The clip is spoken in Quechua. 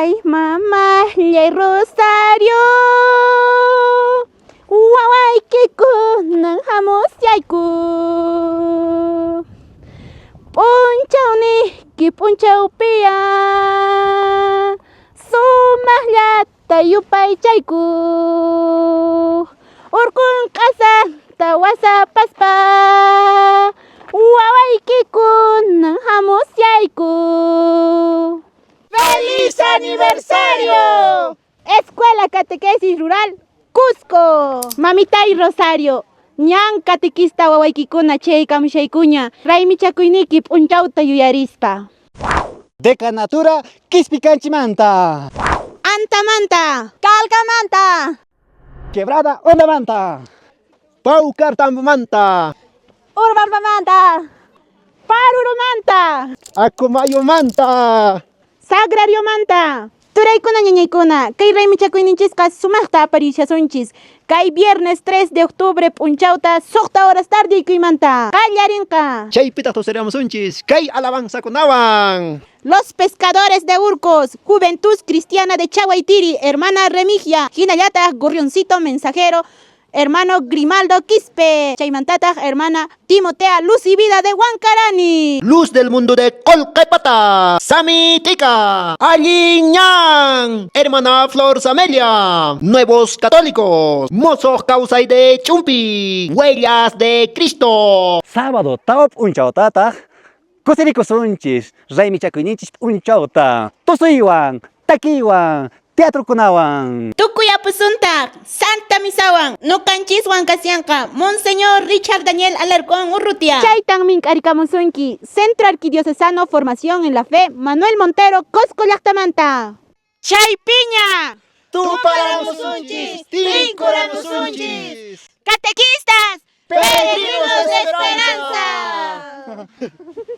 Ay mamallay Rosario, wawaykikunan hamusyayku. P'unchawniyki p'unchawpiya sumaqllata yupaychayku. Urqun q'asanta wasapaspa wawaykikunan hamusyayku. ¡Feliz aniversario! Escuela Catequesis Rural Cusco. Mamitay Rosario, ñan catequista wawaykikuna chaykamushaykuña raymichakuyniyki p'unchawta yuyarispa. Decanatura Quispicanchimanta. Antamanta, Calcamanta, Quebrada Hondamanta. Paucartambamanta. Urbanpamanta, Parurumanta, Acomayomanta. Sagrariomanta. Turaykuna ñañaykuna, kay raymichakuyninchisqa sumaqta aparishasunchis. Kay viernes 3 de octubre p'unchawta 6 horas tardiykuymanta. Qallarinqa. Chaypitaq tusariamusunchis kay alabanzakunawan. Los pescadores de Urcos, Juventud Cristiana de Chaguaitiri, hermana Remigia, Hinallataq, Gorrioncito Mensajero, hermano Grimaldo Quispe, Chaymantataq, hermana Timotea Luz y Vida de Huancarani. Luz del mundo de Colquepata, Samitica, Aliñán, hermana Flor Samelia, Nuevos Católicos, Mozos Causay de Chumpi, Huellas de Cristo. Sábado tawa p'unchawtataq kusirikusunchis raymichakuyninchis p'unchawta tusuywan takiywan teatrokunawan. Tukuy apusuntaq, Santa Misawan, Nukanchiswan kasianqa, Monseñor Richard Daniel Alarcón Urrutia. Chaytan mink'arikamusunki, Centro Arquidiocesano Formación en la Fe, Manuel Montero, Cosco llaqtamanta. Chaypiña, Tuparamusunchis, tinkuramusunchis. catequistas, Peregrinos peregrinos de de esperanza. esperanza.